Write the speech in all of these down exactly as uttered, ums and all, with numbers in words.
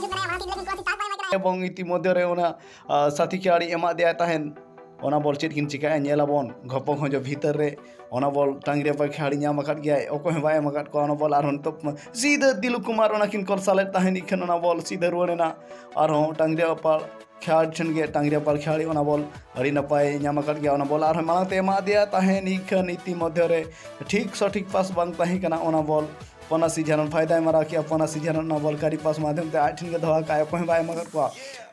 ᱢᱚᱡᱽ ᱢᱮᱱᱟᱭᱟ, ᱢᱟᱲᱟᱝ ᱛᱮ ᱞᱟᱹᱜᱤᱫ ᱠᱚ ᱪᱟᱥ ᱵᱟᱭ ᱮᱢᱟᱭ ᱠᱟᱱᱟ᱾ ᱮᱵᱚᱝ ᱤᱛᱤᱢᱚᱫᱽᱫᱷᱮ ᱨᱮ ᱚᱱᱟ ᱥᱟᱛᱷᱤ ᱠᱟᱨᱰ ᱮᱢᱟᱫ ᱫᱮᱭᱟ ᱛᱟᱦᱮᱱ᱾ ᱚᱱᱟ ᱵᱚᱞ ᱪᱮᱫ ᱠᱤᱱ ᱪᱤᱠᱟᱹᱭᱟ, ᱧᱮᱞ ᱟᱵᱚᱱ ᱜᱷᱚᱯᱚ ᱜᱷᱚᱸᱡᱚ ᱵᱷᱤᱛᱟᱹᱨ ᱨᱮ᱾ ᱚᱱᱟ ᱵᱚᱞ ᱴᱟᱝᱜᱽᱨᱤᱭᱟᱯᱟᱲ ᱠᱷᱮᱞᱟᱲᱤ ᱧᱟᱢ ᱟᱠᱟᱫ ᱜᱮᱭᱟᱭ, ᱚᱠᱚᱭ ᱦᱚᱸ ᱵᱟᱭ ᱮᱢ ᱟᱠᱟᱫ ᱠᱚᱣᱟ᱾ ᱚᱱᱟ ᱵᱚᱞ ᱟᱨᱦᱚᱸ ᱱᱤᱛᱚᱜ ᱥᱤᱫᱷᱟᱹ ᱫᱤᱞᱩ ᱠᱩᱢᱟᱨ ᱚᱱᱟ ᱠᱤᱱ ᱠᱚᱞᱥᱟ ᱞᱮᱫ ᱛᱟᱦᱮᱸᱫ, ᱤᱠᱷᱟᱹᱱ ᱚᱱᱟ ᱵᱚᱞ ᱥᱤᱫᱷᱟᱹ ᱨᱩᱣᱟᱹᱲ ᱮᱱᱟ᱾ ᱟᱨᱦᱚᱸ ᱴᱟᱝᱜᱽᱨᱤᱭᱟᱯᱟᱲ ᱠᱷᱮᱞᱟᱲᱤ ᱴᱷᱮᱱ ᱜᱮ, ᱴᱟᱝᱜᱽᱨᱤᱭᱟᱯᱟᱲ ᱠᱷᱮᱞᱟᱲᱤ ᱚᱱᱟ ᱵᱚᱞ ᱟᱹᱰᱤ ᱱᱟᱯᱟᱭ ᱧᱟᱢ ᱟᱠᱟᱫ ᱜᱮᱭᱟ᱾ ᱚᱱᱟ ᱵᱚᱞ ᱟᱨᱦᱚᱸ ᱢᱟᱲᱟᱝ ᱛᱮ ᱮᱢᱟᱫᱮᱭᱟ ᱛᱟᱦᱮᱸᱫ, ᱤᱠᱷᱟᱹᱱ ᱤᱛᱤ ᱢᱚᱫᱽᱫᱷᱚ ᱨᱮ ᱴᱷᱤᱠ ᱥᱚᱴᱷᱤᱠ ᱯᱟᱥ ᱵᱟᱝ ᱛᱟᱦᱮᱸ ᱠᱟᱱᱟ᱾ ᱚᱱᱟ ᱵᱚᱞ ᱯᱚᱱᱟᱥᱤ ᱡᱷᱟᱨᱚᱱ ᱯᱷᱟᱭᱫᱟᱭ ᱢᱟᱨᱟᱣ ᱠᱮᱜᱼᱟ᱾ ᱯᱚᱱᱟᱥᱤ ᱡᱷᱟᱨᱚᱱ ᱚᱱᱟ ᱵᱚᱞ ᱠᱟᱹᱨᱤ ᱯᱟᱥ ᱢᱟᱫᱷᱭᱚᱢ ᱛᱮ ᱟᱡ ᱴᱷᱮᱱ ᱜᱮ ᱫᱚᱦᱚ ᱟᱠᱟᱫᱼᱟᱭ, ᱚᱠᱚᱭ ᱦᱚᱸ ᱵᱟᱭ ᱮᱢ ᱟᱠᱟᱫ ᱠᱚᱣᱟ᱾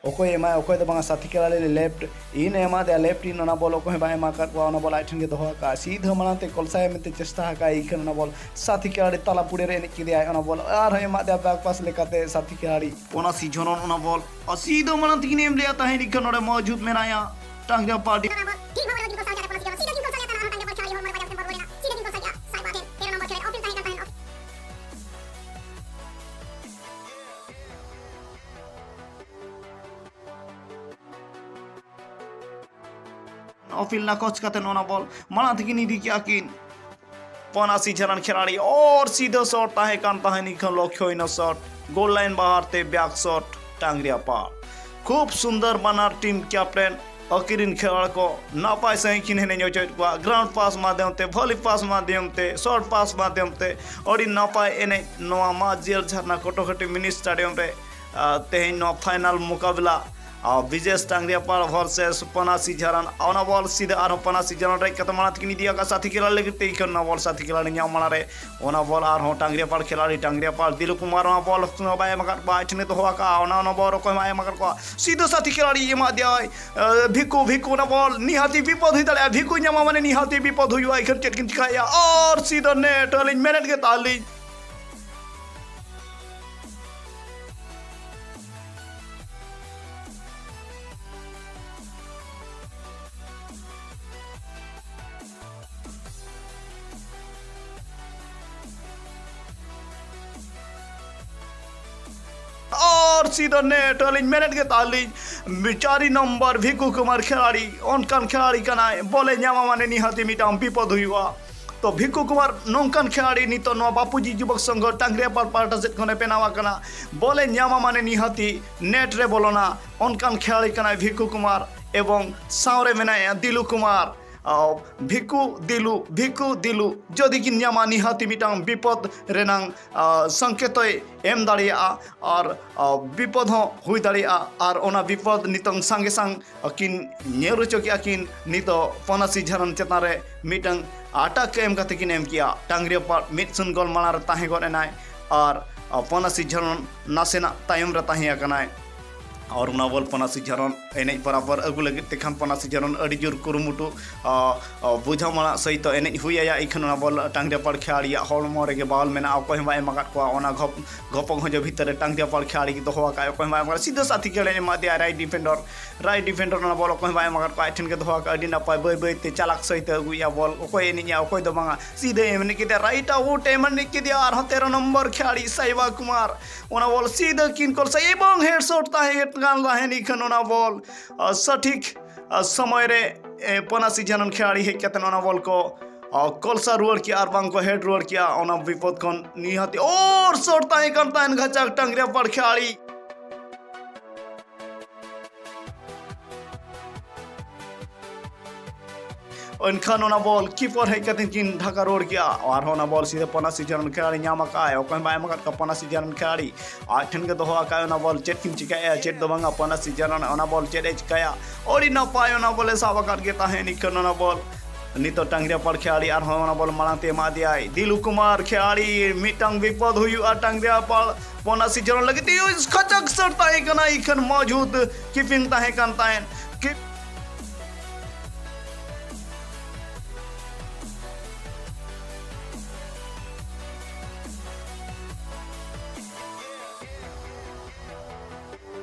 ᱚᱠᱚᱭ ᱮᱢᱟᱭ, ᱚᱠᱚᱭ ᱫᱚ ᱵᱟᱝᱟ, ᱥᱟᱛᱷᱤ ᱠᱷᱮᱞᱟᱲᱤ ᱞᱮᱯᱷᱴ ᱤᱱ ᱮᱢᱟᱫᱮᱭᱟ, ᱞᱮᱯᱷᱴ ᱤᱱ ᱚᱱᱟ ᱵᱚᱞ ᱚᱠᱚᱭ ᱦᱚᱸ ᱵᱟᱭ ᱮᱢ ᱟᱠᱟᱫ ᱠᱚᱣᱟ᱾ ᱚᱱᱟ ᱵᱚᱞ ᱟᱡ ᱴᱷᱮᱱ ᱜᱮ ᱫᱚᱦᱚ ᱟᱠᱟᱫᱼᱟ᱾ ᱥᱤᱫᱷᱟᱹ ᱢᱟᱲᱟᱝ ᱛᱮ ᱠᱚᱞᱥᱟᱭ ᱢᱮᱱᱛᱮ ᱪᱮᱥᱴᱟ ᱟᱠᱟᱫᱼᱟᱭ, ᱤᱠᱷᱟᱹᱱ ᱚᱱᱟ ᱵᱚᱞ ᱥᱟᱛᱷᱤ ᱠᱷᱮᱞᱟᱲᱤ ᱛᱟᱞᱟ ᱯᱩᱲᱮ ᱨᱮ ᱮᱱᱮᱡ ᱠᱮᱫᱮᱭᱟᱭ᱾ ᱚᱱᱟ ᱵᱚᱞ ᱟᱨᱦᱚᱸ ᱮᱢᱟᱫᱮᱭᱟ ᱵᱮᱠ ᱯᱟᱥ ᱞᱮᱠᱟᱛᱮ ᱥᱟᱛᱷᱤ ᱠᱷᱮᱞᱟᱲᱤ ᱯᱚᱱᱟᱥᱤ ᱡᱷᱚᱨᱚᱱ ᱚᱱᱟ ᱵᱚᱞ ᱟᱨ ᱥᱤᱫᱷᱟᱹ ᱢᱟᱲᱟᱝ ᱛᱮᱠᱤᱱ ᱮᱢ ᱞᱮᱫᱼᱟ ᱛᱟᱦᱮᱸᱫ, ᱤᱠᱷᱟᱹᱱ ᱱᱚᱰᱮ ᱢᱚᱡᱩᱫ ᱢᱮᱱᱟᱭᱟ ᱴᱟᱝᱜᱽᱨᱤᱭᱟᱯᱟᱲ᱾ ᱚᱯᱷᱤᱞ ᱱᱟᱠᱚᱪ ᱠᱟᱛᱮ ᱚᱱᱟ ᱵᱚᱞ ᱢᱟᱲᱟᱝ ᱛᱮᱠᱤᱱ ᱤᱫᱤ ᱠᱮᱜᱼᱟ ᱠᱤᱱ᱾ ᱯᱚᱱᱟᱥᱤ ᱡᱷᱟᱨᱟᱱ ᱠᱷᱮᱞᱟᱲᱤ ᱚᱨ ᱥᱤᱫᱷᱟᱹ ᱥᱚᱴ ᱛᱟᱦᱮᱸ ᱠᱟᱱ ᱛᱟᱦᱮᱸᱫ, ᱤᱠᱷᱟᱹᱱ ᱞᱚᱠᱠᱷᱚ ᱦᱩᱭᱱᱟ ᱥᱚᱴ, ᱜᱳᱞ ᱞᱟᱭᱤᱱ ᱵᱟᱦᱟᱨ ᱛᱮ ᱵᱮᱠ ᱥᱚᱴ ᱴᱟᱝᱜᱽᱨᱤᱭᱟᱯᱟᱲ᱾ ᱠᱷᱩᱵ ᱥᱩᱱᱫᱚᱨ ᱵᱟᱱᱟᱨ ᱴᱤᱢ ᱠᱮᱯᱴᱮᱱ ᱟᱹᱠᱤᱨᱤᱱ ᱠᱷᱮᱞᱣᱟᱲ ᱠᱚ ᱱᱟᱯᱟᱭ ᱥᱟᱺᱦᱤᱡ ᱠᱤᱱ ᱮᱱᱮᱡ ᱦᱚᱪᱚᱭᱮᱫ ᱠᱚᱣᱟ᱾ ᱜᱨᱟᱣᱩᱱᱰ ᱯᱟᱥ ᱢᱟᱫᱷᱭᱚᱢ ᱛᱮ, ᱵᱷᱚᱞᱤ ᱯᱟᱥ ᱢᱟᱫᱷᱭᱚᱢ ᱛᱮ, ᱥᱚᱴ ᱯᱟᱥ ᱢᱟᱫᱷᱭᱚᱢ ᱛᱮ ᱟᱹᱰᱤ ᱱᱟᱯᱟᱭ ᱮᱱᱮᱡ ᱱᱚᱣᱟ ᱢᱟ ᱡᱤᱭᱟᱹᱲ ᱡᱷᱟᱨᱱᱟ ᱠᱚᱴᱚᱠᱟᱴᱤ ᱢᱤᱱᱤ ᱥᱴᱮᱰᱤᱭᱟᱢ ᱨᱮ᱾ ᱟᱨ ᱛᱮᱦᱮᱧ ᱱᱚᱣᱟ ᱯᱷᱟᱭᱱᱟᱞ ᱢᱚᱠᱟᱵᱤᱞᱟ, ᱟᱨ ᱵᱤᱡᱮᱥ ᱴᱟᱝᱜᱽᱨᱤᱭᱟᱯᱟᱲ ᱵᱷᱟᱨᱥᱮᱥ ᱯᱚᱱᱟᱥᱤ ᱡᱷᱟᱨᱟᱱ᱾ ᱚᱱᱟ ᱵᱚᱞ ᱥᱤᱫᱷᱟᱹ ᱟᱨᱦᱚᱸ ᱯᱚᱱᱟᱥᱤ ᱡᱷᱟᱨᱟᱱ ᱨᱮᱡ ᱠᱟᱛᱮ ᱢᱟᱲᱟᱝ ᱛᱮᱠᱤᱱ ᱤᱫᱤ ᱟᱠᱟᱫ ᱥᱟᱛᱷᱤ ᱠᱷᱮᱞᱟᱲᱤ ᱞᱟᱹᱜᱤᱫ ᱛᱮ, ᱤᱠᱷᱟᱹᱱ ᱚᱱᱟ ᱵᱚᱞ ᱥᱟᱛᱷᱤ ᱠᱷᱮᱞᱟᱲᱤ ᱧᱟᱢ ᱢᱟᱲᱟᱝ ᱨᱮ ᱚᱱᱟ ᱵᱚᱞ ᱟᱨᱦᱚᱸ ᱴᱟᱝᱜᱽᱨᱤᱭᱟᱯᱟᱲ ᱠᱷᱮᱞᱟᱲᱤ, ᱴᱟᱝᱜᱽᱨᱤᱭᱟᱯᱟᱲ ᱫᱤᱞᱩ ᱠᱩᱢᱟᱨ ᱚᱱᱟ ᱵᱚᱞ ᱵᱟᱭ ᱮᱢ ᱟᱠᱟᱫ ᱠᱚᱣᱟ, ᱟᱡ ᱴᱷᱮᱱᱮ ᱫᱚᱦᱚ ᱟᱠᱟᱫᱼᱟ᱾ ᱚᱱᱟ, ᱚᱱᱟ ᱵᱚᱞ ᱚᱠᱚᱭ ᱦᱚᱸ ᱵᱟᱭ ᱮᱢ ᱟᱠᱟᱫ ᱠᱚᱣᱟ᱾ ᱥᱤᱫᱷᱟᱹ ᱥᱟᱛᱷᱤ ᱠᱷᱮᱞᱟᱲᱤ ᱮᱢᱟᱫ ᱫᱮᱭᱟᱭ, ᱮ, ᱵᱷᱤᱠᱩ, ᱵᱷᱤᱠᱩ ᱚᱱᱟ ᱵᱚᱞ ᱱᱤᱦᱟᱹᱛᱤ ᱵᱤᱯᱚᱫ ᱦᱩᱭ ᱫᱟᱲᱮᱭᱟᱜᱼᱟ᱾ ᱵᱷᱤᱠᱩ ᱧᱟᱢᱟ ᱢᱟᱱᱮ ᱱᱤᱦᱟᱹᱛᱤ ᱵᱤᱯᱚᱫ ᱦᱩᱭᱩᱜᱼᱟ᱾ ᱤᱠᱷᱟᱹᱱ ᱪᱮᱫ ᱠᱤᱱ ᱪᱤᱠᱟᱹᱭᱮᱫᱼᱟ? ᱟᱨ ᱥᱤᱫᱷᱟᱹ ᱱᱮᱴ ᱟᱹᱞᱤᱧ ᱢᱮᱱᱮᱫ ᱜᱮ ᱛᱟᱦᱮᱸ ᱞᱤᱧ᱾ ᱟᱨ ᱥᱤᱫᱷᱟᱹ ᱱᱮᱴ ᱟᱹᱞᱤᱧ ᱢᱮᱱᱮᱫ ᱜᱮ ᱛᱟᱦᱮᱸ ᱞᱤᱧ, ᱪᱟᱨᱤ ᱱᱚᱢᱵᱚᱨ ᱵᱷᱤᱠᱩ ᱠᱩᱢᱟᱨ ᱠᱷᱮᱞᱟᱲᱤ ᱚᱱᱠᱟᱱ ᱠᱷᱮᱞᱟᱲᱤ ᱠᱟᱱᱟᱭ, ᱵᱚᱞᱮ ᱧᱟᱢᱟ ᱢᱟᱱᱮ ᱱᱤᱦᱟᱹᱛᱤ ᱢᱤᱫᱴᱟᱝ ᱵᱤᱯᱚᱫ ᱦᱩᱭᱩᱜᱼᱟ᱾ ᱛᱚ ᱵᱷᱤᱠᱩ ᱠᱩᱢᱟᱨ ᱱᱚᱝᱠᱟᱱ ᱠᱷᱮᱞᱟᱲᱤ ᱱᱤᱛᱚᱜ ᱱᱚᱣᱟ ᱵᱟᱯᱩᱡᱤ ᱡᱩᱵᱚᱠ ᱥᱚᱝᱜᱷᱚ ᱴᱟᱝᱜᱽᱨᱤᱭᱟᱯᱟᱲ ᱯᱟᱦᱴᱟ ᱥᱮᱫ ᱠᱷᱚᱱᱮ ᱵᱮᱱᱟᱣ ᱟᱠᱟᱱᱟ᱾ ᱵᱚᱞᱮ ᱧᱟᱢᱟ ᱢᱟᱱᱮ ᱱᱤᱦᱟᱹᱛᱤ ᱱᱮᱴ ᱨᱮ ᱵᱚᱞᱚᱱᱟ, ᱚᱱᱠᱟᱱ ᱠᱷᱮᱞᱟᱲᱤ ᱠᱟᱱᱟᱭ ᱵᱷᱤᱠᱩ ᱠᱩᱢᱟᱨ᱾ ᱮᱵᱚᱝ ᱥᱟᱶᱨᱮ ᱢᱮᱱᱟᱭᱟ ᱫᱤᱞᱩ ᱠᱩᱢᱟᱨ᱾ ᱟᱨ ᱵᱷᱤᱠᱩ ᱫᱤᱞᱩ, ᱵᱷᱤᱠᱩ ᱫᱤᱞᱩ ᱡᱩᱫᱤ ᱠᱤᱱ ᱧᱟᱢᱟ, ᱱᱤᱦᱟᱹᱛᱤ ᱢᱤᱫᱴᱟᱝ ᱵᱤᱯᱚᱫ ᱨᱮᱱᱟᱝ, ᱟᱨ, ᱥᱚᱝᱠᱮᱛᱚᱭ ᱮᱢ ᱫᱟᱲᱮᱭᱟᱜᱼᱟ᱾ ᱟᱨ, ᱟᱨ, ᱵᱤᱯᱚᱫ ᱦᱚᱸ ᱦᱩᱭ ᱫᱟᱲᱮᱭᱟᱜᱼᱟ᱾ ᱟᱨ ᱚᱱᱟ ᱵᱤᱯᱚᱫ ᱱᱤᱛᱚᱝ ᱥᱟᱸᱜᱮ ᱥᱟᱝ ᱠᱤᱱ ᱧᱮᱞ ᱦᱚᱪᱚ ᱠᱮᱜᱼᱟ ᱠᱤᱱ ᱱᱤᱛᱚᱜ ᱯᱚᱱᱟᱥᱤ ᱡᱷᱟᱨᱚᱱ ᱪᱮᱛᱟᱱ ᱨᱮ ᱢᱤᱫᱴᱟᱝ ᱟᱴᱟᱠ ᱮᱢ ᱠᱟᱛᱮ ᱠᱤᱱ ᱮᱢ ᱠᱮᱜᱼᱟ᱾ ᱴᱟᱝᱜᱽᱨᱤᱭᱟᱯᱟᱲ ᱢᱤᱫ ᱥᱩᱱ ᱜᱳᱞ ᱢᱟᱲᱟᱝ ᱨᱮ ᱛᱟᱦᱮᱸ ᱜᱚᱫ ᱮᱱᱟᱭ ᱟᱨ, ᱟ, ᱯᱚᱱᱟᱥᱤ ᱡᱷᱟᱨᱚᱱ ᱱᱟᱥᱮᱱᱟᱜ ᱛᱟᱭᱚᱢ ᱨᱮ ᱛᱟᱦᱮᱸ ᱟᱠᱟᱱᱟᱭ᱾ ᱟᱨ ᱚᱱᱟ ᱵᱚᱞ ᱯᱚᱱᱟᱥᱤ ᱡᱷᱟᱨᱚᱱ ᱮᱱᱮᱡ ᱵᱚᱨᱟᱵᱚᱨ ᱟᱹᱜᱩ ᱞᱟᱹᱜᱤᱫ ᱛᱮᱠᱷᱟᱱ ᱯᱚᱱᱟᱥᱤ ᱡᱷᱟᱨᱚᱱ ᱟᱹᱰᱤ ᱡᱳᱨ ᱠᱩᱨᱩᱢᱩᱴᱩ, ᱟ, ᱟ, ᱵᱩᱡᱷᱟᱹᱣ ᱢᱟᱲᱟᱝ ᱥᱟᱹᱦᱤᱛ ᱮᱱᱮᱡ ᱦᱩᱭ ᱟᱭᱟ᱾ ᱤᱠᱷᱟᱹᱱ ᱚᱱᱟ ᱵᱚᱞ ᱴᱟᱝᱜᱽᱨᱤᱭᱟᱯᱟᱲ ᱠᱷᱮᱞᱟᱲᱤᱭᱟᱜ ᱦᱚᱲᱢᱚ ᱨᱮᱜᱮ ᱵᱟᱞ ᱢᱮᱱᱟᱜᱼᱟ, ᱚᱠᱚᱭ ᱦᱚᱸ ᱵᱟᱭ ᱮᱢ ᱟᱠᱟᱫ ᱠᱚᱣᱟ᱾ ᱚᱱᱟ ᱜᱷᱚᱯ-, ᱜᱷᱚᱯᱚ ᱜᱷᱚᱡᱚ ᱵᱷᱤᱛᱟᱹᱨ ᱨᱮ ᱴᱟᱝᱜᱽᱨᱤᱭᱟᱯᱟᱲ ᱠᱷᱮᱞᱟᱲᱤ ᱜᱮ ᱫᱚᱦᱚ ᱟᱠᱟᱫ, ᱚᱠᱚᱭ ᱦᱚᱸ ᱵᱟᱭ ᱮᱢ ᱟᱠᱟᱫ᱾ ᱥᱤᱫᱷᱟᱹ ᱥᱟᱛᱷᱤ ᱠᱷᱮᱞ ᱮᱢᱟ ᱫᱮᱭᱟ ᱨᱟᱭᱤᱴ ᱰᱤᱯᱷᱮᱱᱰᱟᱨ᱾ ᱨᱟᱭᱤᱴ ᱰᱤᱯᱷᱮᱱᱰᱟᱨ ᱚᱱᱟ ᱵᱚᱞ ᱚᱠᱚᱭ ᱦᱚᱸ ᱵᱟᱭ ᱮᱢ ᱟᱠᱟᱫ ᱠᱚᱣᱟ᱾ ᱟᱡ ᱴᱷᱮᱱ ᱜᱮ ᱫᱚᱦᱚ ᱟᱠᱟᱫ, ᱟᱹᱰᱤ ᱱᱟᱯᱟᱭ, ᱵᱟᱹᱭ ᱵᱟᱹᱭ ᱛᱮ ᱪᱟᱞᱟᱠ ᱥᱟᱹᱦᱤᱛᱮ ᱟᱹᱜᱩᱭᱮᱫᱼᱟ ᱵᱚᱞ᱾ ᱚᱠᱚᱭ ᱮᱱᱮᱡᱼᱟ, ᱚᱠᱚᱭ ᱫᱚ ᱵᱟᱝᱟ, ᱥᱤᱫᱷᱟᱹ ᱮᱢ ᱮᱱᱮᱡ ᱠᱮᱫᱮᱭᱟ, ᱨᱟᱭᱤᱴ ᱟᱣᱩᱴ ᱮᱢ ᱮᱱᱮᱡ ᱠᱮᱫᱮᱭᱟ᱾ ᱟᱨᱦᱚᱸ ᱛᱮᱨᱚ ᱱᱚᱢᱵᱚᱨ ᱠᱷᱮᱞᱟᱲᱤ ᱥᱟᱭᱵᱟ ᱠᱩᱢᱟᱨ, ᱚᱱᱟ ᱵᱚᱞ ᱥᱤᱫᱷᱟᱹ ᱠᱤᱱ ᱠᱚᱞ ᱥᱟᱭ ᱮᱵᱚᱝ ᱦᱮᱰᱥᱚᱴ ᱛᱟᱦᱮᱸ ᱠᱟᱱ ᱛᱟᱦᱮᱸᱱ᱾ ᱤᱠᱷᱟᱹᱱ ᱚᱱᱟ ᱵᱚᱞ, ᱟ, ᱥᱚᱴᱷᱤᱠ, ᱟ, ᱥᱚᱢᱚᱭ ᱨᱮ, ᱮ, ᱯᱚᱱᱟᱥᱤ ᱡᱷᱟᱨᱚᱱ ᱠᱷᱮᱞᱟᱲᱤ ᱦᱮᱡ ᱠᱟᱛᱮ ᱚᱱᱟ ᱵᱚᱞ ᱠᱚ, ᱟ, ᱠᱚᱞᱥᱟ ᱨᱩᱣᱟᱹᱲ ᱠᱮᱜᱼᱟ ᱟᱨ ᱵᱟᱝ ᱠᱚ ᱦᱮᱰ ᱨᱩᱣᱟᱹᱲ ᱠᱮᱜᱼᱟ᱾ ᱚᱱᱟ ᱵᱤᱯᱚᱫ ᱠᱷᱚᱱ ᱱᱤᱦᱟᱹᱛᱤ ᱚᱨ ᱥᱚᱴ ᱛᱟᱦᱮᱸ ᱠᱟᱱ ᱛᱟᱦᱮᱸᱱ ᱜᱷᱟᱪᱟᱠ ᱴᱟᱝᱜᱽᱨᱤᱭᱟᱯᱟᱲ ᱠᱷᱮᱞᱟᱲᱤ᱾ ᱮᱱᱠᱷᱟᱱ ᱚᱱᱟ ᱵᱚᱞ ᱠᱤᱯᱚᱨ ᱦᱮᱡ ᱠᱟᱛᱮ ᱠᱤᱱ ᱰᱷᱟᱠᱟ ᱨᱩᱣᱟᱹᱲ ᱠᱮᱜᱼᱟ᱾ ᱟᱨᱦᱚᱸ ᱚᱱᱟ ᱵᱚᱞ ᱥᱤᱫᱷᱟᱹ ᱯᱚᱱᱟᱥᱤ ᱡᱷᱟᱨᱚᱱ ᱠᱷᱮᱞᱟᱲᱤ ᱧᱟᱢ ᱟᱠᱟᱫᱼᱟᱭ᱾ ᱚᱠᱚᱭ ᱦᱚᱸ ᱵᱟᱭ ᱮᱢ ᱟᱠᱟᱫ ᱠᱚᱣᱟ ᱯᱚᱱᱟᱥᱤ ᱡᱷᱟᱨᱚᱱ ᱠᱷᱮᱞᱟᱲᱤ᱾ ᱟᱡ ᱴᱷᱮᱱ ᱜᱮ ᱫᱚᱦᱚ ᱟᱠᱟᱫ ᱚᱱᱟ ᱵᱚᱞ᱾ ᱪᱮᱫ ᱠᱤᱱ ᱪᱤᱠᱟᱹᱭᱮᱫᱼᱟ? ᱪᱮᱫ ᱫᱚ ᱵᱟᱝᱟ, ᱯᱚᱱᱟᱥᱤ ᱡᱷᱟᱨᱚᱱ ᱚᱱᱟ ᱵᱚᱞ ᱪᱮᱫ ᱮ ᱪᱤᱠᱟᱹᱭᱟ? ᱟᱹᱰᱤ ᱱᱟᱯᱟᱭ ᱚᱱᱟ ᱵᱚᱞᱮ ᱥᱟᱵ ᱟᱠᱟᱫ ᱜᱮ ᱛᱟᱦᱮᱸᱱ᱾ ᱤᱠᱷᱟᱹᱱ ᱚᱱᱟ ᱵᱚᱞ ᱱᱤᱛᱚᱜ ᱴᱟᱝᱜᱽᱨᱤᱭᱟᱯᱟᱲ ᱠᱷᱮᱞᱟᱲᱤ ᱟᱨᱦᱚᱸ ᱚᱱᱟ ᱵᱚᱞ ᱢᱟᱲᱟᱝ ᱛᱮ ᱮᱢᱟ ᱫᱮᱭᱟᱭ ᱫᱤᱞᱩ ᱠᱩᱢᱟᱨ ᱠᱷᱮᱞᱟᱲᱤ᱾ ᱢᱤᱫᱴᱟᱝ ᱵᱤᱯᱚᱫ ᱦᱩᱭᱩᱜᱼᱟ ᱴᱟᱝᱜᱽᱨᱤᱭᱟᱯᱟᱲ ᱯᱚᱱᱟᱥᱤ ᱡᱷᱟᱨᱚᱱ ᱞᱟᱹᱜᱤᱫ ᱛᱮ᱾ ᱠᱷᱟᱪᱟᱠ ᱥᱟᱨ ᱛᱟᱦᱮᱸ ᱠᱟᱱᱟ, ᱤᱠᱷᱟᱹᱱ ᱢᱚᱡᱩᱫ ᱠᱤᱯᱤᱝ ᱛᱟᱦᱮᱸ ᱠᱟᱱ ᱛᱟᱦᱮᱸᱱ᱾ ᱠᱤᱯ-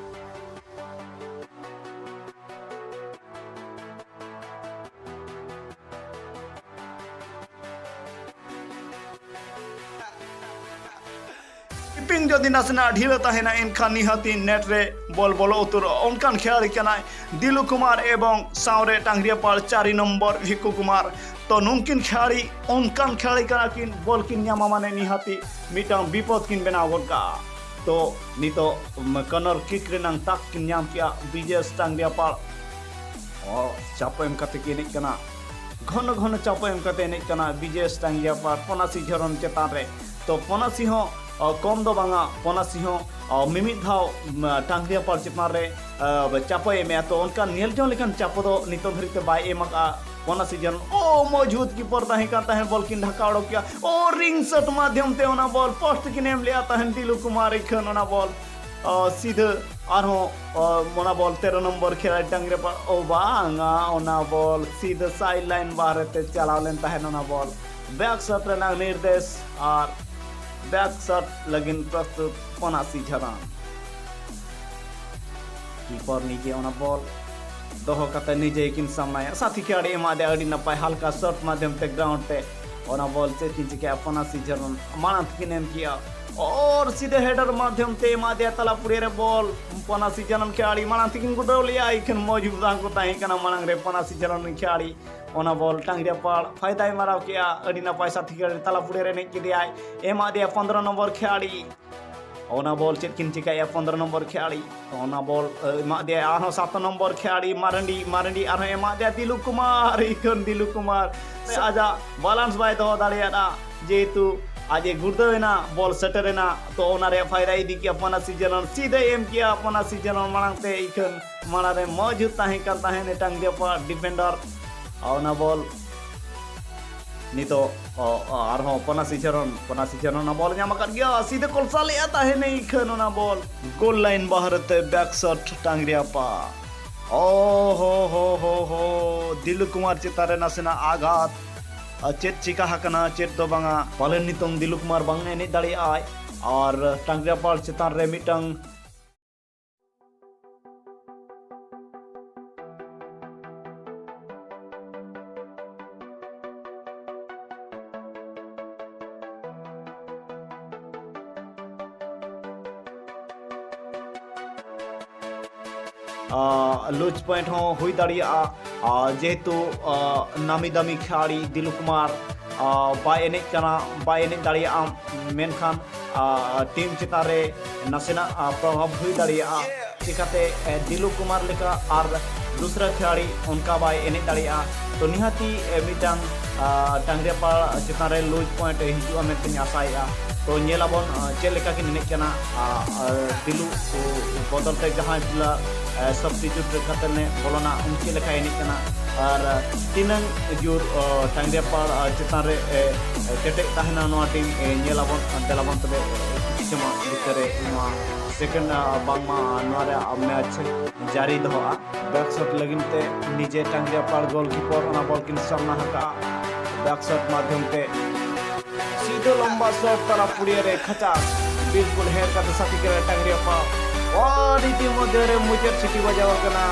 ᱠᱤᱯᱤᱝ ᱡᱩᱫᱤ ᱱᱟᱥᱮᱱᱟᱜ ᱰᱷᱤᱞᱟᱹ ᱛᱟᱦᱮᱱᱟ, ᱮᱱᱠᱷᱟᱱ ᱱᱤᱦᱟᱹᱛᱤ ᱱᱮᱴ ᱨᱮ ᱵᱚᱞ ᱵᱚᱞᱚ ᱩᱛᱟᱹᱨᱚᱜᱼᱟ᱾ ᱚᱱᱠᱟᱱ ᱠᱷᱮᱞᱟᱲᱤ ᱠᱟᱱᱟᱭ ᱫᱤᱞᱩ ᱠᱩᱢᱟᱨ ᱮᱵᱚᱝ ᱥᱟᱶᱨᱮ ᱴᱟᱝᱜᱽᱨᱤᱭᱟᱯᱟᱲ ᱪᱟᱨᱤ ᱱᱚᱢᱵᱚᱨ ᱵᱷᱤᱠᱩ ᱠᱩᱢᱟᱨ᱾ ᱛᱚ ᱱᱩᱝᱠᱤᱱ ᱠᱷᱮᱞᱟᱲᱤ ᱚᱱᱠᱟᱱ ᱠᱷᱮᱞᱟᱲᱤ ᱠᱟᱱᱟ ᱠᱤᱱ, ᱵᱚᱞ ᱠᱤᱱ ᱧᱟᱢᱟ ᱢᱟᱱᱮ ᱱᱤᱦᱟᱹᱛᱤ ᱢᱤᱫᱴᱟᱝ ᱵᱤᱯᱚᱫ ᱠᱤᱱ ᱵᱮᱱᱟᱣ ᱜᱚᱫ ᱠᱟᱜᱼᱟ᱾ ᱛᱚ ᱱᱤᱛᱚᱜ ᱠᱚᱨᱱᱟᱨ ᱠᱤᱠ ᱨᱮᱱᱟᱝ ᱛᱟᱠ ᱠᱤᱱ ᱧᱟᱢ ᱠᱮᱜᱼᱟ ᱵᱤᱡᱮᱥ ᱴᱟᱝᱜᱽᱨᱤᱭᱟᱯᱟᱲ᱾ ᱚ, ᱪᱟᱯ ᱮᱢ ᱠᱟᱛᱮ ᱠᱤᱱ ᱮᱱᱮᱡ ᱠᱟᱱᱟ, ᱜᱷᱚᱱᱚ ᱜᱷᱚᱱᱚ ᱪᱟᱯ ᱮᱢ ᱠᱟᱛᱮ ᱮᱱᱮᱡ ᱠᱟᱱᱟ ᱵᱤᱡᱮᱥ ᱴᱟᱝᱜᱽᱨᱤᱭᱟᱯᱟᱲ ᱯᱚᱱᱟᱥᱤ ᱡᱷᱚᱨᱚᱱ ᱪᱮᱛᱟᱱ ᱨᱮ᱾ ᱛᱚ ᱯᱚᱱᱟᱥᱤ ᱦᱚᱸ ᱚ, ᱠᱚᱢ ᱫᱚ ᱵᱟᱝᱟ, ᱯᱚᱱᱟᱥᱤ ᱦᱚᱸ ᱚ, ᱢᱤᱢᱤᱫ ᱫᱷᱟᱣ ᱴᱟᱝᱜᱽᱨᱤᱭᱟᱯᱟᱲ ᱪᱮᱛᱟᱱ ᱨᱮ ᱚ, ᱪᱟᱯᱚᱭ ᱮᱢᱮᱜᱼᱟ᱾ ᱛᱚ ᱚᱱᱠᱟᱱ ᱧᱮᱞ ᱡᱚᱝ ᱞᱮᱠᱟᱱ ᱪᱟᱯᱚ ᱫᱚ ᱱᱤᱛᱚᱝ ᱫᱷᱟᱹᱨᱤᱡ ᱛᱮ ᱵᱟᱭ ᱮᱢ ᱟᱠᱟᱫᱼᱟ ᱯᱚᱱᱟᱥᱤ ᱡᱷᱚᱨᱚᱱ᱾ ᱚ, ᱢᱚᱡᱽᱵᱩᱛ ᱠᱤᱯᱚᱨ ᱛᱟᱦᱮᱸ ᱠᱟᱱ ᱛᱟᱦᱮᱸᱫ, ᱵᱚᱞ ᱠᱤᱱ ᱰᱷᱟᱠᱟ ᱚᱰᱚᱠ ᱠᱮᱜᱼᱟ᱾ ᱚ, ᱨᱤᱝ ᱥᱚᱴ ᱢᱟᱫᱽᱫᱷᱚᱢ ᱛᱮ ᱚᱱᱟ ᱵᱚᱞ ᱯᱳᱥᱴ ᱠᱤᱱ ᱮᱢ ᱞᱮᱜᱼᱟ ᱛᱟᱦᱮᱸᱫ ᱫᱤᱞᱩ ᱠᱩᱢᱟᱨ ᱤᱠᱷᱟᱹᱱ ᱚᱱᱟ ᱵᱚᱞ᱾ ᱚ, ᱥᱤᱫᱷᱟᱹ ᱟᱨᱦᱚᱸ ᱚ, ᱚᱱᱟ ᱵᱚᱞ ᱛᱮᱨᱚ ᱱᱚᱢᱵᱚᱨ ᱠᱷᱮᱞᱟᱲᱤ ᱴᱟᱝᱜᱽᱨᱤᱭᱟᱯᱟᱲ, ᱚ ᱵᱟᱝᱟ, ᱚᱱᱟ ᱵᱚᱞ ᱥᱤᱫᱷᱟᱹ ᱥᱟᱭᱤᱰ ᱞᱟᱭᱤᱱ ᱵᱟᱦᱨᱮ ᱛᱮ ᱪᱟᱞᱟᱣ ᱞᱮᱱ ᱛᱟᱦᱮᱸᱫ ᱚᱱᱟ ᱵᱚᱞ᱾ ᱵᱮᱠ ᱥᱚᱴ ᱨᱮᱱᱟᱜ ᱱᱤᱨᱫᱮᱥ ᱟᱨ ᱵᱮᱠ ᱥᱚᱴ ᱞᱟᱹᱜᱤᱫ ᱯᱨᱚᱥᱛᱩᱛ ᱯᱚᱱᱟᱥᱤ ᱡᱷᱚᱨᱚᱱ᱾ ᱠᱤᱯᱚᱨ ᱱᱤᱡᱮ ᱚᱱᱟ ᱵᱚᱞ ᱫᱚᱦᱚ ᱠᱟᱛᱮ ᱱᱤᱡᱮ ᱠᱤᱱ ᱥᱟᱢᱱᱟᱭᱟ᱾ ᱥᱟᱛᱷᱤ ᱠᱷᱮᱞᱟᱲᱤ ᱮᱢᱟ ᱫᱮᱭᱟ ᱟᱹᱰᱤ ᱱᱟᱯᱟᱭ ᱦᱟᱞᱠᱟ ᱥᱚᱴ ᱢᱟᱫᱽᱫᱷᱚᱢ ᱛᱮ ᱜᱨᱟᱣᱩᱱᱰ ᱛᱮ᱾ ᱚᱱᱟ ᱵᱚᱞ ᱪᱮᱫ ᱠᱤᱱ ᱪᱤᱠᱟᱹᱭᱟ, ᱯᱚᱱᱟᱥᱤ ᱡᱷᱚᱨᱚᱱ ᱢᱟᱲᱟᱝ ᱛᱮᱠᱤᱱ ᱮᱢ ᱠᱮᱜᱼᱟ᱾ ᱚᱨ ᱥᱤᱫᱷᱟᱹ ᱦᱮᱰᱟᱨ ᱢᱟᱫᱽᱫᱷᱚᱢ ᱛᱮ ᱮᱢᱟ ᱫᱮᱭᱟ ᱛᱟᱞᱟ ᱯᱩᱲᱤᱭᱟᱹ ᱨᱮ ᱵᱚᱞ᱾ ᱯᱚᱱᱟᱥᱤ ᱡᱷᱚᱨᱚᱱ ᱠᱷᱮᱞᱟᱲᱤ ᱢᱟᱲᱟᱝ ᱛᱮᱠᱤᱱ ᱜᱩᱰᱟᱹᱣ ᱞᱮᱜᱼᱟ᱾ ᱤᱠᱷᱟᱹᱱ ᱢᱚᱡᱽ ᱦᱩᱫᱟᱝ ᱠᱚ ᱛᱟᱦᱮᱸ ᱠᱟᱱᱟ ᱢᱟᱲᱟᱝ ᱨᱮ ᱯᱚᱱᱟᱥᱤ ᱡᱷᱚᱨᱚᱱ ᱠᱷᱮᱞᱟᱲᱤ᱾ ᱚᱱᱟ ᱵᱚᱞ ᱴᱟᱝᱜᱽᱨᱤᱭᱟᱯᱟᱲ ᱯᱷᱟᱭᱫᱟᱭ ᱢᱟᱨᱟᱣ ᱠᱮᱜᱼᱟ᱾ ᱟᱹᱰᱤ ᱱᱟᱯᱟᱭ ᱥᱟᱛᱷᱤ ᱠᱷᱮᱞᱟᱲᱤ ᱛᱟᱞᱟ ᱯᱩᱲᱤᱭᱟᱹ ᱨᱮ ᱮᱱᱮᱡ ᱠᱮᱫᱮᱭᱟᱭ᱾ ᱮᱢᱟ ᱫᱮᱭᱟ ᱯᱚᱱᱫᱽᱨᱚ ᱱᱚᱢᱵᱚᱨ ᱠᱷᱮᱞᱟᱲᱤ᱾ ᱚᱱᱟ ᱵᱚᱞ ᱪᱮᱫ ᱠᱤᱱ ᱪᱤᱠᱟᱹᱭᱟ ᱯᱚᱱᱫᱽᱨᱚ ᱱᱚᱢᱵᱚᱨ ᱠᱷᱮᱞᱟᱲᱤ? ᱚᱱᱟ ᱵᱚᱞ, ᱮ, ᱮᱢᱟᱜ ᱫᱮᱭᱟ ᱟᱨᱦᱚᱸ ᱥᱟᱛ ᱱᱚᱢᱵᱚᱨ ᱠᱷᱮᱞᱟᱲᱤ ᱢᱟᱨᱟᱱᱰᱤ, ᱢᱟᱨᱟᱱᱰᱤ ᱟᱨᱦᱚᱸ ᱮᱢᱟᱜ ᱫᱮᱭᱟ ᱫᱤᱞᱩ ᱠᱩᱢᱟᱨ, ᱤᱠᱷᱟᱹᱱ ᱫᱤᱞᱩ ᱠᱩᱢᱟᱨ ᱟᱡᱟᱜ ᱵᱟᱞᱟᱱᱥ ᱵᱟᱭ ᱫᱚᱦᱚ ᱫᱟᱲᱮᱭᱟᱫᱼᱟ, ᱡᱮᱦᱮᱛᱩ ᱟᱡ ᱮ ᱜᱩᱲᱫᱟᱹᱣ ᱮᱱᱟ, ᱵᱚᱞ ᱥᱮᱴᱮᱨ ᱮᱱᱟ, ᱛᱚ ᱚᱱᱟ ᱨᱮᱭᱟᱜ ᱯᱷᱟᱭᱫᱟ ᱤᱫᱤ ᱠᱮᱜᱼᱟ ᱯᱚᱱᱟᱥᱤ ᱡᱷᱚᱨᱚᱱ, ᱥᱤᱫᱷᱟᱹᱭ ᱮᱢ ᱠᱮᱜᱼᱟ ᱯᱚᱱᱟᱥᱤ ᱡᱷᱚᱨᱚᱱ ᱢᱟᱲᱟᱝ ᱛᱮ ᱤᱠᱷᱟᱹᱱ ᱢᱟᱲᱟᱝ ᱨᱮ ᱢᱚᱡᱽ ᱛᱟᱦᱮᱸ ᱠᱟᱱ ᱛᱟᱦᱮᱸᱫ ᱴᱟᱝᱜᱽᱨᱤᱭᱟᱯᱟᱲ ᱰᱤᱯᱷᱮᱱᱰᱟᱨ᱾ ᱚᱱᱟ ᱵᱚᱞ ᱱᱤᱛᱚᱜ, ᱚ, ᱚ, ᱟᱨᱦᱚᱸ ᱯᱚᱱᱟᱥᱤ ᱡᱷᱚᱨᱚᱱ, ᱯᱚᱱᱟᱥᱤ ᱡᱷᱚᱨᱚᱱ ᱚᱱᱟ ᱵᱚᱞ ᱧᱟᱢ ᱟᱠᱟᱫ ᱜᱮᱭᱟ, ᱥᱤᱫᱷᱟᱹ ᱠᱚᱞᱥᱟ ᱞᱮᱜᱼᱟ ᱛᱟᱦᱮᱱᱮ ᱤᱠᱷᱟᱹᱱ ᱚᱱᱟ ᱵᱚᱞ᱾ ᱜᱳᱞ ᱞᱟᱭᱤᱱ ᱵᱟᱦᱨᱮ ᱛᱮ ᱵᱮᱠ ᱥᱚᱴ ᱴᱟᱝᱜᱽᱨᱤᱭᱟᱯᱟᱲ᱾ ᱚ ᱦᱚ ᱦᱚ ᱦᱚ ᱦᱚ, ᱫᱤᱞᱩ ᱠᱩᱢᱟᱨ ᱪᱮᱛᱟᱱ ᱨᱮ ᱱᱟᱥᱮᱱᱟᱜ ᱟᱜᱷᱟᱛ᱾ ᱟᱨ ᱪᱮᱫ ᱪᱤᱠᱟ ᱟᱠᱟᱱᱟ, ᱪᱮᱫ ᱫᱚ ᱵᱟᱝᱟ, ᱯᱟᱞᱮᱱ ᱱᱤᱛᱚᱝ ᱫᱤᱞᱩ ᱠᱩᱢᱟᱨ ᱵᱟᱝ ᱮᱱᱮᱡ ᱫᱟᱲᱮᱭᱟᱜᱼᱟᱭ᱾ ᱟᱨ ᱴᱟᱝᱜᱽᱨᱤᱭᱟᱯᱟᱲ ᱪᱮᱛᱟᱱ ᱨᱮ ᱢᱤᱫᱴᱟᱝ ᱞᱩᱡᱽ ᱯᱚᱭᱮᱱᱴ ᱦᱚᱸ ᱦᱩᱭ ᱫᱟᱲᱮᱭᱟᱜᱼᱟ᱾ ᱡᱮᱦᱮᱛᱩ ᱱᱟᱢᱤ ᱫᱟᱢᱤ ᱠᱷᱤᱞᱟᱲᱤ ᱫᱤᱞᱩ ᱠᱩᱢᱟᱨ ᱵᱟᱭ ᱮᱱᱮᱡ ᱠᱟᱱᱟ, ᱵᱟᱭ ᱮᱱᱮᱡ ᱫᱟᱲᱮᱭᱟᱜᱼᱟ, ᱢᱮᱱᱠᱷᱟᱱ ᱴᱤᱢ ᱪᱮᱛᱟᱱ ᱨᱮ ᱱᱟᱥᱮᱱᱟᱜ ᱯᱨᱚᱵᱷᱟᱵᱽ ᱦᱩᱭ ᱫᱟᱲᱮᱭᱟᱜᱼᱟ᱾ ᱪᱤᱠᱟᱛᱮ ᱫᱤᱞᱩ ᱠᱩᱢᱟᱨ ᱞᱮᱠᱟ ᱟᱨ ᱫᱩᱥᱨᱟ ᱠᱷᱤᱞᱟᱲᱤ ᱚᱱᱠᱟ ᱵᱟᱭ ᱮᱱᱮᱡ ᱫᱟᱲᱮᱭᱟᱜᱼᱟ᱾ ᱛᱚ ᱱᱤᱦᱟᱹᱛᱤ ᱢᱤᱫᱴᱟᱝ ᱴᱟᱝᱜᱽᱨᱤᱭᱟᱯᱟᱲ ᱪᱮᱛᱟᱱ ᱨᱮ ᱞᱩᱡᱽ ᱯᱚᱭᱮᱱᱴ ᱦᱤᱡᱩᱜᱼᱟ ᱢᱮᱱᱛᱮᱧ ᱟᱥᱟᱭᱮᱫᱼᱟ᱾ ᱛᱚ ᱧᱮᱞᱟᱵᱚᱱ ᱪᱮᱫ ᱞᱮᱠᱟ ᱠᱤᱱ ᱮᱱᱮᱡ ᱠᱟᱱᱟ᱾ ᱫᱤᱞᱩ ᱵᱚᱫᱚᱞ ᱛᱮ ᱡᱟᱦᱟᱸᱭ ᱯᱞᱮᱭᱟᱨ ᱥᱟᱵᱥᱴᱤᱴᱤᱭᱩᱴ ᱨᱮ ᱠᱟᱛᱮ ᱵᱚᱞᱚᱱᱟ, ᱩᱱᱤ ᱪᱮᱫ ᱞᱮᱠᱟᱭ ᱮᱱᱮᱡ ᱠᱟᱱᱟ ᱟᱨ ᱛᱤᱱᱟᱹᱝ ᱡᱳᱨ ᱴᱟᱝᱜᱽᱨᱤᱭᱟᱯᱟᱲ ᱪᱮᱛᱟᱱ ᱨᱮ ᱠᱮᱴᱮᱡ ᱛᱟᱦᱮᱱᱟ ᱱᱚᱣᱟ ᱴᱤᱢ᱾ ᱧᱮᱞᱟᱵᱚᱱ, ᱫᱮᱞᱟᱵᱚᱱ ᱛᱚᱵᱮ ᱠᱤᱪᱷᱩ ᱥᱚᱢᱚᱭ ᱵᱷᱤᱛᱨᱤ ᱨᱮ ᱱᱚᱣᱟ ᱥᱮᱠᱮᱱᱰ ᱵᱟᱝᱢᱟ ᱱᱚᱣᱟ ᱨᱮ ᱢᱮᱪ ᱡᱟᱹᱨᱤ ᱫᱚᱦᱚᱜᱼᱟ᱾ ᱵᱮᱠ ᱥᱚᱴ ᱞᱟᱹᱜᱤᱫ ᱛᱮ ᱱᱤᱡᱮ ᱴᱟᱝᱜᱽᱨᱤᱭᱟᱯᱟᱲ ᱜᱳᱞᱠᱤᱯᱟᱨ ᱚᱱᱟ ᱵᱚᱞ ᱠᱤᱱ ᱥᱟᱢᱱᱟ ᱟᱠᱟᱫᱼᱟ᱾ ᱵᱮᱠ ᱥᱚᱴ ᱢᱟᱫᱽᱫᱷᱚᱢ ᱛᱮ ᱥᱤᱫᱷᱟᱹ ᱞᱚᱢᱵᱟ ᱥᱚᱴ ᱛᱟᱞᱟ ᱯᱩᱲᱤᱭᱟᱹ ᱨᱮ ᱠᱷᱟᱪᱟ ᱵᱤᱞᱠᱩᱞ ᱦᱮᱡ ᱠᱟᱛᱮ ᱥᱟᱛᱷᱤ ᱠᱟᱱᱟ ᱴᱟᱝᱜᱽᱨᱤᱭᱟᱯᱟᱲ᱾ ᱟᱨ ᱤᱛᱤ ᱢᱚᱫᱽᱫᱷᱮ ᱨᱮ ᱢᱩᱪᱟᱹᱫ ᱥᱤᱴᱤ ᱵᱟᱡᱟᱣ ᱟᱠᱟᱱᱟ᱾